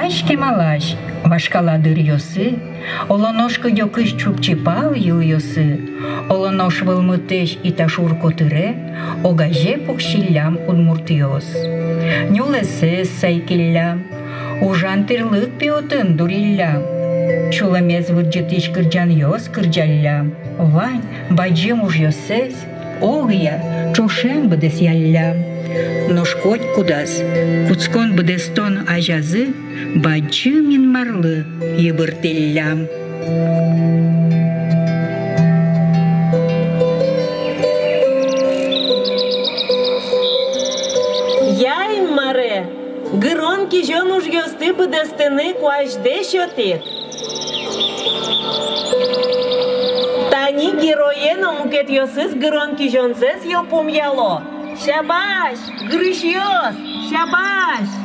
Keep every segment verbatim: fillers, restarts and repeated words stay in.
Кемалась вашкала дыръёсы, оло нош кыдёкысь Чупчи пал йылъёсы, оло нош вӧлмытэсь Иташур котыре, огазе пуксиллям удмуртъёс. Нюлэсэз сайкиллям, ужан тӥрлык пи отын дуриллям. Сюлэмез вырӟытӥсь кырӟанъёс кырӟаллям. Вань бадӟым ужъёссэс огъя ӵошен быдэсъяллям. Нош котькудаз кутскон-быдэстон азязы бадӟым Инмарлы йыбырттӥллям. Я, Инмаре, гырон-кизён ужъёсты быдэстыны куазьдэ сётӥд. Тани герое но мукетъёсыз гырон-кизёнзэс йылпумъяло. Сябась, гырысьёс, сябась!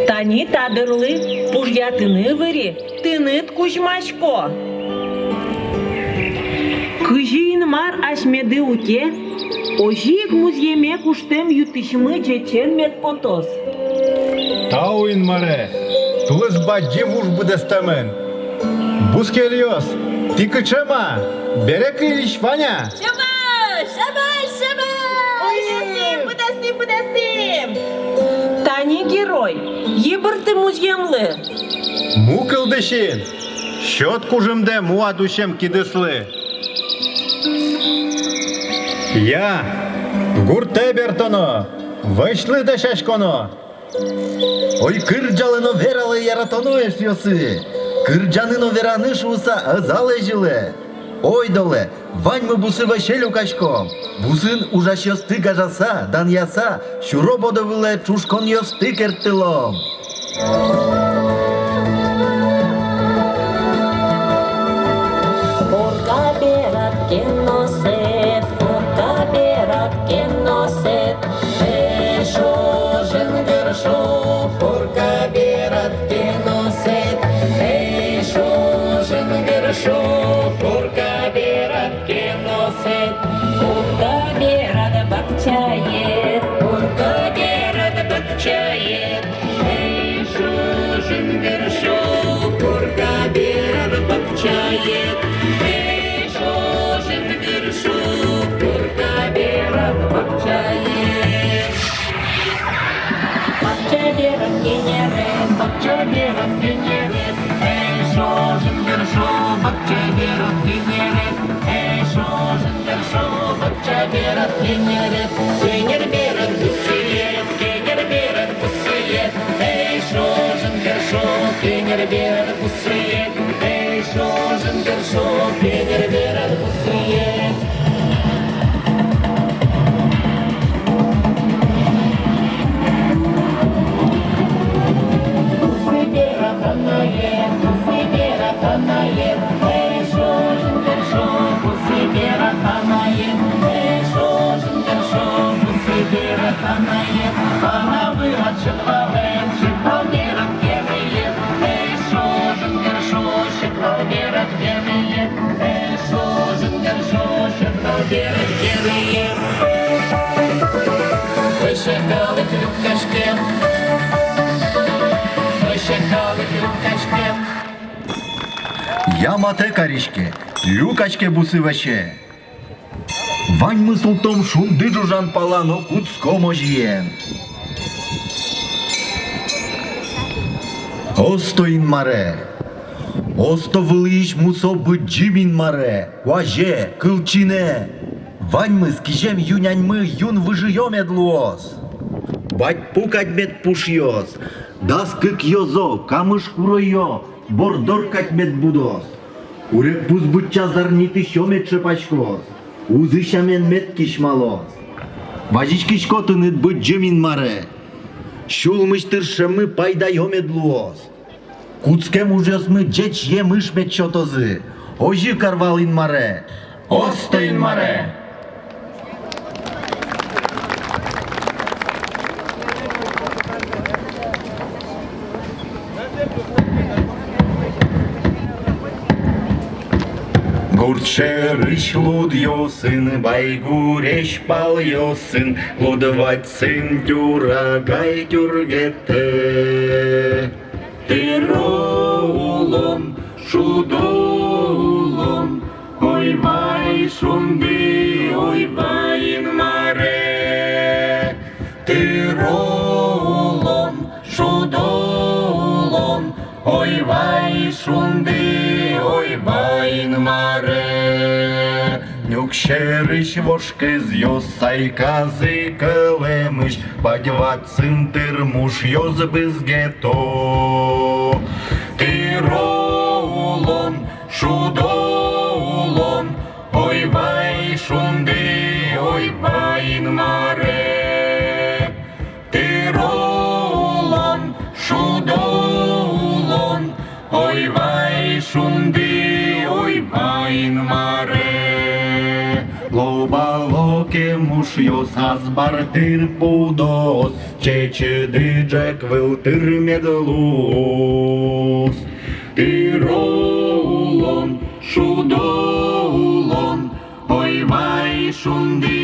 Тани та дырлы пужъятыны выри. Тыныд кузьмасько. Кызьы Инмар асьмеды уте, озьы ик музъеме куштэм ю-тысьмы ӟечен мед потоз. Тау, Инмаре, тулыс бадӟым уж быдэстэмын. Бускельёс, тӥ кыӵе ма, бере кылиськись вань-а? Сябась, сябась, сябась! Ой, быдэстӥм, быдэстӥм, быдэстӥм! Тани герой, йыбыртты музъемлы. Му кылдӥсьын, сёт кужымдэ муад усем кидыслы. Я, гуртэ бертоно, вӧсьлы дасяськоно. Ой, кырӟалэ но вералэ яратоно эшъёсы, кырӟаны но вераны шуыса ӧзалэ, ӟылэ. Ойдолэ, ваньмы бусы вӧсе люкаськом. Бусын ужасьёсты гажаса, данъяса, сюро-бодо вылэ ӵушконъёсты керттылом. Корка берад, кеносет, корка берад, кеносет. Эшшо жингыршо, корка берад, кеносет. Эшшо жингыршо, корка берад, кеносет. Корка берад, бакчаед, корка берад, бакчаед. Эшшо жингыршо, корка берад, бакчаед. Эшшо жингыршо, корка берад, бакчаед. Бакча берад, кенерет, бакча берад, кенерет. Эшшо жингыршо, бакча берад, кенерет. Эшшо жингыршо, бакча берад, кенерет. Кенер берад, бусыед, кенер берад, бусыед. Эшшо жингыршо, кенер берад, бусыед. Эшшо жингыршо, кенер берад, бусыед. Бусы берад, анаед, бусы берад, анаед. Эшшо жингыршо, бусы берад, анаед. Эшшо жингыршо, бусы берад, анаед. Ана вырад, шыд валэд, шыд вал берад, кенеед. Эшшо жингыршо, шыд вал берад, кенеед. Эшшо жингыршо, шыд вал берад, кенеед. Вӧсе калык люкаське, вӧсе калык люкаське. Я матэ кариське, люкаське бусы вӧсе. Ваньмы султом шунды ӝужан пала но кутском озьыен. Осто, Инмаре! Осто вылӥсь мусо быдӟым Инмаре, куазе, кылчинэ! Ваньмыз кизем ю-няньмы юн выжыё мед луоз. Бадьпу кадь мед пушъёз, дас кык ёзо, камыш куроё, бордор кадь мед будоз. Урегпуз быдӟа зарнитӥсьёс мед шепаськоз, узы сямен мед кисьмалоз. Вазиськисько тыныд, быдӟым Инмаре, сюлмысь тыршеммы пайдаё мед луоз. Кутскем ужъёсмы ӟеч емыш мед сётозы. Озьы кар вал, Инмаре. Осто, Инмаре. Гурт сьӧрысь лудъёсын, байгурезь палъёсын, луд вадьсын тюрагай тюргетэ. Тыро улон, шудо улон, ой, вай шунды, ой, вай Инмаре. Тыро улон, шудо улон, ой, вай шунды, ой, вай Инмаре. Нюксерысь вож кызъёс сайказы кӧлэмысь, бадь вадьсын тырмушъёс бызгето. Тыро улон, шудо улон, ой, вай шунды, ой, вай Инмаре. Тыро улон, шудо улон, ой, вай шунды, ой, вай Инмаре. Лобало ке мушъёс, азбар тыр пудоос, чечыды ӝӧк вылтыр мед луоз. Тыро улон, шудо улон, ой, вай шунды,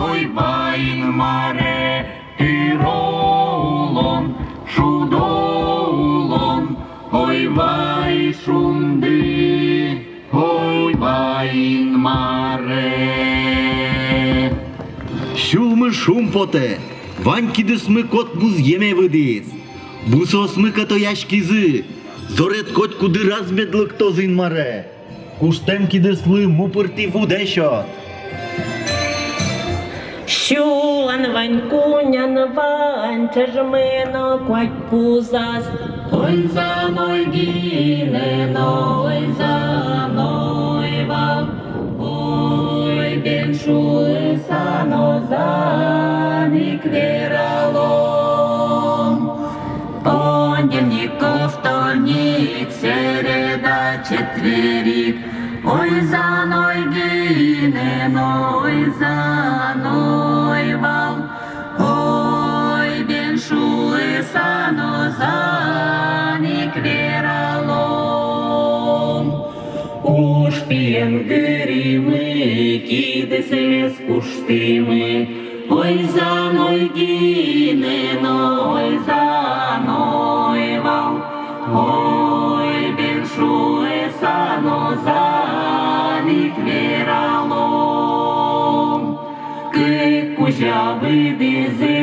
ой, вай Инмаре. Тыро улон, шудо улон, ой, вай шунды, ой, вай Инмаре. Сюлмы шумпотэ, вань кидысмы кот музъеме выдӥз. Бусыосмы кӧтояськизы, зоред котькудыраз мед лыктоз, Инмаре. Куштэм кидыслы му пыртӥ вудэ сёт. Сюан вань, кунян вань, чажмы но куать пузаз. Ойзан ой гинэ но, ойзан ой вал. Ой, бен шуыса но озьы ик вералом. Понедельник, вторник, среда, четверик, ойзан ой гинэ но, ойзан ой вал. Ой, бен шуыса но озьы ик вералом. Уж пиен гыримы, кидысмес куштӥмы, ойзан ой гинэ но, ойзан ой вал. Ой, бен шуыса но озьы ик вералом. Кык кузя выдӥзы,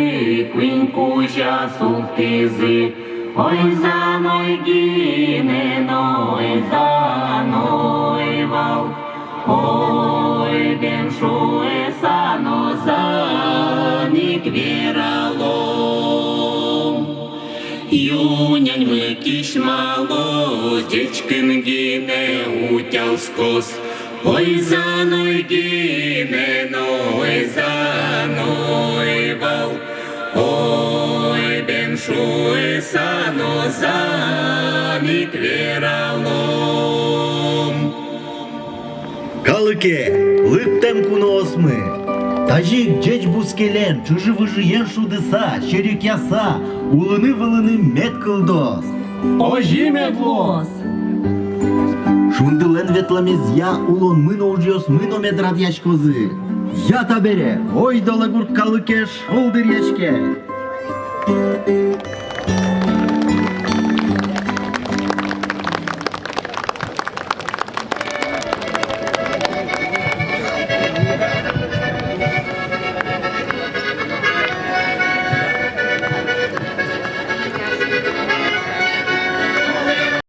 куинь кузя султӥзы, ойзан ой гинэ но, ойзан ой вал. Ой, бен шуыса но озьы ик вералом. Ю-няньмы кисьмалоз, ӟечкын гинэ утялскоз, ойзан ой гинэ но, ойзан ой вал. Ой, бен шуыса но озьы ик вералом. Калыке, лыктэм куноосмы, тазьы ик ӟеч бускелен, чыжы-выжыен шудыса, серекъяса улыны-вылыны мед кылдоз. Озьы мед луоз. Шундылэн ветлэмезъя улонмы но, ужъёсмы но мед радъяськозы. Я табере, ойдолэ, гурт калыке, шулдыръяське.